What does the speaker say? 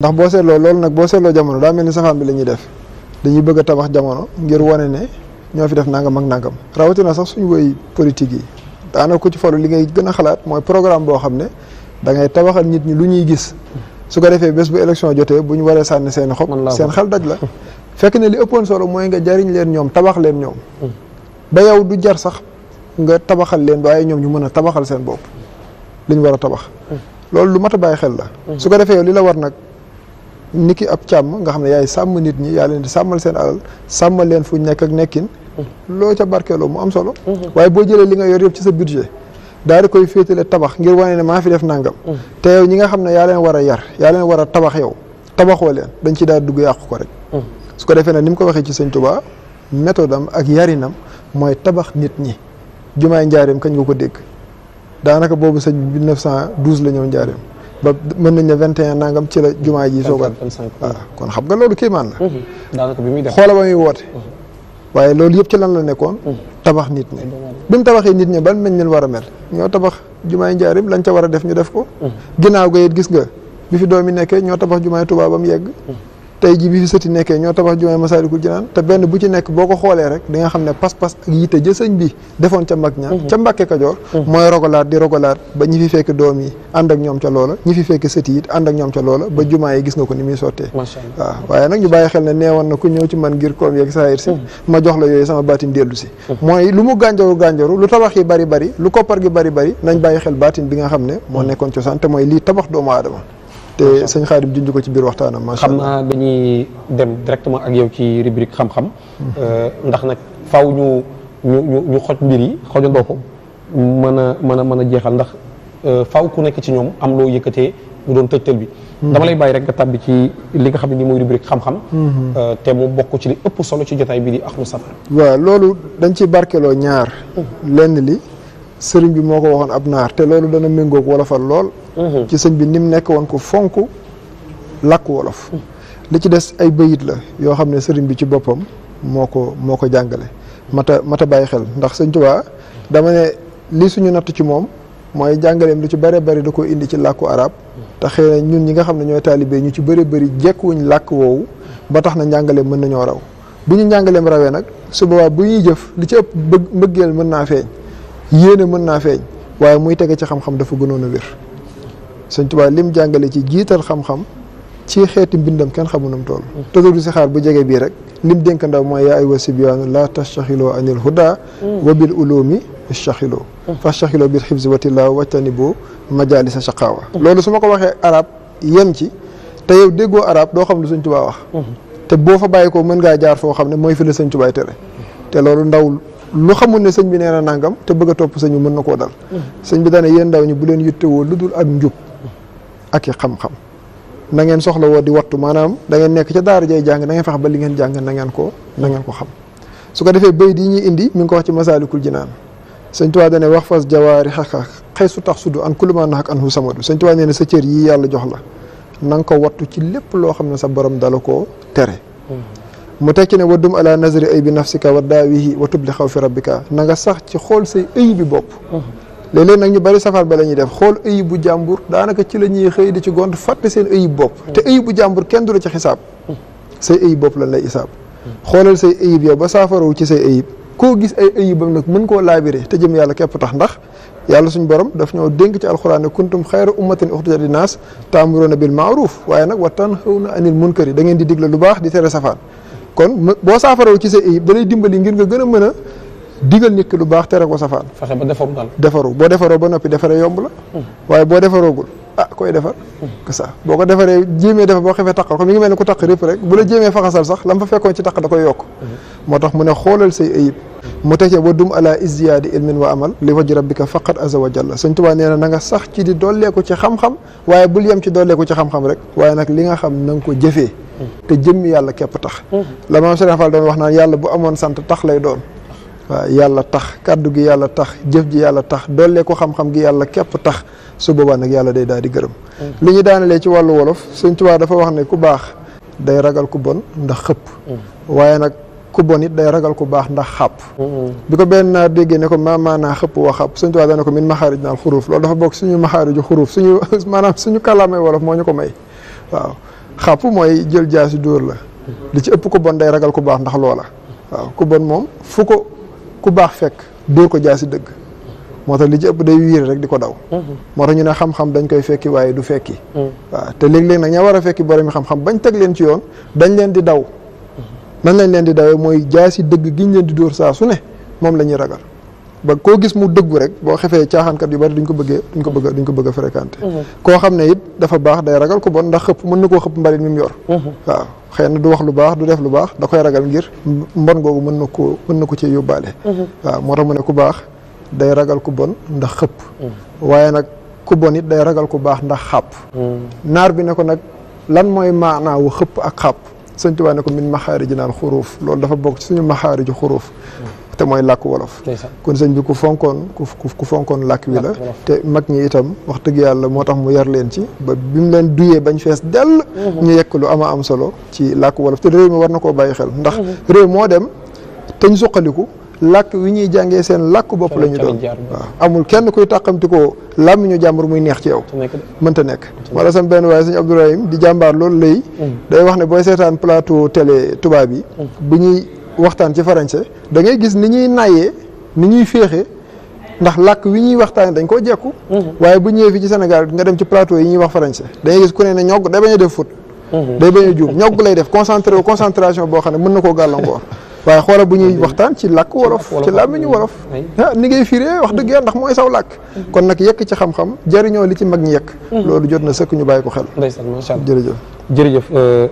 ndax boo seetloo loolu nag boo seetloo jamono daa mel ni safaan bi la ñuy def dañuy bëgg a tabax jamono ngir wane ne ñoo fi def nangam ak nangam rawatina sax suñu woy politique yi daanaka ku ci falu li ngay gën a xalaat mooy programme boo xam ne da ngay tabaxal nit ñi lu ñuy gis su ko defee bés bu élection jotee bu ñu waree sànni seen xob seen xel daj la fekk ne li ëppoon solo mooy nga jariñ leen ñoom tabax leen ñoom ba yow du jar sax nga tabaxal leen waaye ñoom ñu mën a tabaxal seen bopp li ñu war a tabax loolu lu mat a bàyyi xel la su ko defee yow li la war nag niki ab càmm nga xam ne yaay sàmm nit ñi yaa leen di sàmmal seen alal sàmmal leen fu nekk ak nekkin loo ca barkeeloo mu am solo waaye boo jëlee li nga yor yëpp ci sa budget daal di koy féetale tabax ngir wane ne maa fi def nangam te yow ñi nga xam ne yaa leen war a yar yaa leen war a tabax yow tabaxoo leen dañ ci daal dugg yàqu ko rek su ko defee nag ni mu ko waxee ci sëñ Touba méthode am ak yarinam mooy tabax nit ñi jumaay njaareem kañ nga ko dégg daanaka boobu sëñ 1912 la ñëw njaareem ba mën nañ ne 21 nangam ci la jumaa ji soogal waaw kon xam nga loolu kéemaan la daanaka bi muy def xoola ba muy woote waaye loolu yëpp ci lan la nekkoon tabax nit ñi bi mu tabaxee nit ñi ban meñ leen war a mel ñoo tabax jumaay njaarim lañ ca war a def ñu def ko ginnaaw ga it gis nga bi fi doomi nekkee ñoo tabax jumaay Tuubaa ba mu yegg tey ji bi fi sëti nekkee ñoo tabax jumaay Masaalikul Jinaan te benn bu ci nekk boo ko xoolee rek di nga xam ne pas-pas ak yitte jësëñ bi defoon ca mag ña ca Mbàkke Kajoor mooy rogalaat di rogalaat ba ñi fi fekk doom yi ànd ak ñoom ca loola ñi fi fekk sëti it ànd ak ñoom ca loola ba jumaa yi gis nga ko ni muy sottee waaw waaye nag ñu bàyyi xel ne neewoon na ku ñëw ci man ngir koom yeeg saayir si ma jox la yooyu sama baatin dellu si mooy lu mu gànjaru lu tabax yi bari bari lu koppar gi bari bari nañ bàyyi xel baatin bi nga xam ne moo nekkoon cosaan te mooy lii tabax doomu aadama te sëñ Xaadim junj ko ci biir waxtaanam macha Allah. xam naa dañuy dem directement ak yow ci rubrique xam-xam. ndax nag faaw ñu xoj mbir yi xojandoo ko mën a jeexal ndax faaw ku nekk ci ñoom am loo yëkkatee mu doon tëjtal bi. dama lay bàyyi rek nga tàbbi ci li nga xam ne nii mooy rubrique xam-xam. te mu bokk ci li ëpp solo ci jotaay bi di Ahlu Safar. waaw loolu dañ ci barkeloo ñaar. lenn li sëriñ bi moo ko waxoon ab naar te loolu dana méngoog wolofal lool. ci sëñ bi ni mu nekk woon ko fonk làkk wolof li ci des ay bayit la yoo xam ne sëriñ bi ci boppam moo ko jàngale mata bàyyi xel ndax sëñ Tuubaa dama ne li suñu natt ci moom mooy jàngaleem lu ci bëree bëri da ko indi ci làkku arab te xëy na ñun ñi nga xam ne ñooy taalibe ñu ci bëri bëri jekkuwuñ làkk woowu ba tax na njàngaleem mën nañoo raw bu ñu njàngaleem rawee nag su boobaa bu ñuy jëf li ci ëpp mbëggeel mën naa feeñ yéene mën naa feeñ waaye muy tege ci xam-xam dafa gënoon a wér sëñ Tuubaa lim jàngale ci jiital xam-xam ci xeeti mbindam kenn xamunam tool tëddu si xaar bu jege bii rek lim dénk ndaw mooy yaa ayyuha sibyaanu la tastaxiloo anil huda wa bil ulumi istaxiloo fastaxiloo bil xibsi watilaa wajtanibu majalisa shaqaawa loolu su ma ko waxee arab yem ci te yow déggoo arab doo xam lu sëñ Tuubaa wax te boo fa bàyyi ko mën ngaa jaar foo xam ne mooy fi la sëñ Tuubaa tere te loolu ndaw lu xamul ne sëñ bi nee na nangam te bëgg a topp sëñ bi mën na koo dal sëñ bi dane yéen ndaw ñi bu leen yittewoo lu dul ak njub ak i xam-xam na ngeen soxla woo di wattu maanaam da ngeen nekk ca daara jay jàng da ngeen fex ba li ngeen jàng na ngeen ko xam su ko defee bayit yi ñuy indi mi ngi ko wax ci Masaalikul Jinaan sëñ Tuubaa dane wax fas jawaari xeqa xëy su tax sudu an kuluma naxak an hu samadu sëñ Tuubaa nee ne sa cër yi yàlla jox la na nga ko wattu ci lépp loo xam ne sa borom dala koo tere mu tekki ne waddum ala nazari ay bi nafsika wa daawihi wa tubli xaw fi rabbika na nga sax ci xool say ëy bi bopp léeg-léeg nag ñu bari safar ba la ñuy def xool ëyib bu jàmbur daanaka ci la ñuy xëy di ci gont fàtte seen ëyib bopp te ëyib bu jàmbur kenn du la ci xisaab say ëyib bopp lan lay isaab xoolal say ëyib yow ba saafarawu ci say ëyib koo gis ay ëyibam nag mën koo laabiré te jëm yàlla képp tax ndax yàlla suñ borom daf ñoo dénk ci alxuraan ne kuntum xayra ummatin uxrijat linnaas ta'muruuna bil ma'ruuf waaye nag wa tanhawna anil munkari da ngeen di digle lu baax di tere safaan kon boo saafarawu ci say ëyib da lay dimbali ngir nga gën a mën a digal nit ki lu baax tere ko safaan fexe ba defaru daal defaru boo defaroo ba noppi defaree yomb la waaye boo defaroogul koy defar que ça boo ko defaree jéemee defar boo xefee taqal ko mi ngi mel ne ku taq répp rek bu la jéemee faxasal sax la mu fa fekkoon ci taq da koy yokk moo tax mu ne xoolal say ayib mu tekee wa dum ala isdiyaadi ilmin wa amal li wajhi rabbika faqat azza wa jalla sëñ Tuubaa nee na nga sax ci di dolleeku ci xam-xam waaye bul yem ci dolleeku ci xam-xam rek waaye nag li nga xam na nga ko jëfee te jëmmi yàlla képp tax la maam Serigne Fall doon wax naan yàlla bu amoon sant tax lay doon waaw yàlla tax kàddu gi yàlla tax jëf ji yàlla tax dollee ko xam-xam gi yàlla képp tax su boobaa nag yàlla day daal di gërëm li ñu daanalee ci wàllu wolof sëñ Tuubaa dafa wax ne ku baax day ragal ku bon ndax xëpp waaye nag ku bon it day ragal ku baax ndax xàpp bi ko benn naar déggee ne ko maanaa xëpp wa xàpp sëñ Tuubaa dana ko min maxaarij naal xuruuf loolu dafa bokk suñu maxaariju xuruuf suñu maanaam suñu kàllaamay wolof moo ñu ko may waaw xàpp mooy jël jaasi dóor la li ci ëpp ku bon day ragal ku baax ndax loola waaw ku bon moom fu ko ku baax fekk dóor ko jaasi dëgg moo tax li ci ëpp day wiir rek di ko daw moo tax ñu ne xam-xam dañ koy fekki waaye du fekki waaw te léeg-léeg nag ña war a fekki boromi xam-xam bañ teg leen ci yoon dañ leen di daw nan lañ leen di dawee mooy jaasi dëgg giñ leen di dóor saa su ne moom la ñuy ragal ba koo gis mu dëggu rek boo xefee caaxaankat yu bari duñ ko bëgg a fréquenté koo xam ne it dafa baax day ragal ku bon ndax xëpp mën na koo xëpp mbalit mi mu yor waaw xëy na du wax lu baax du def lu baax da koy ragal ngir mbon googu mën na ko ci yóbbaale waaw moo tax mu ne ku baax day ragal ku bon ndax xëpp waaye nag ku bon it day ragal ku baax ndax xàpp naar bi ne ko nag lan mooy maanaawu xëpp ak xàpp sëñ Tuubaa ne ko min maxaariji naan xuruuf loolu dafa bokk ci suñu maxaariji xuruuf te mooy làkk wolof kon sëñ bi ku fonkoon làkk wi la te mag ñi itam wax dëgg yàlla moo tax mu yar leen ci ba bi mu leen duyee bañ fees dell ñu yekk lu ama am solo ci làkk wolof te réew mi war na koo bàyyi xel ndax réew moo dem te ñu suqaliku làkk wi ñuy jàngee seen làkk bopp la ñu doon waaw amul kenn kuy tàqamti ko làmmiñu jàmbur muy neex ci yow mënta nekk wala sam benn waaye sëñ Abdourahim di jàmbaar loolu lay day wax ne booy seetaan plateau télé tubaab yi bu ñuy waxtaan ci français da ngay gis ni ñuy nayyee ni ñuy féexee ndax làkk wi ñuy waxtaan dañ koo jekku waaye bu ñëwee fii ci Sénégal nga dem ci plateau yi ñuy wax français da ngay gis ku ne ñogg day bañ a def foot day bañ a juum ñogg lay def concentration boo xam ne mën na koo gàllankoor waaye xoola bu ñuy waxtaan ci làkk wolof ci làmmiñu wolof ni ngay firee wax dëgg yàlla ndax mooy saw làkk kon nag yekk ci xam-xam jëriñoo li ci mag ñi yekk loolu jot na sëkk ñu bàyyi ko xel ndeysaan macha Allah jërëjëf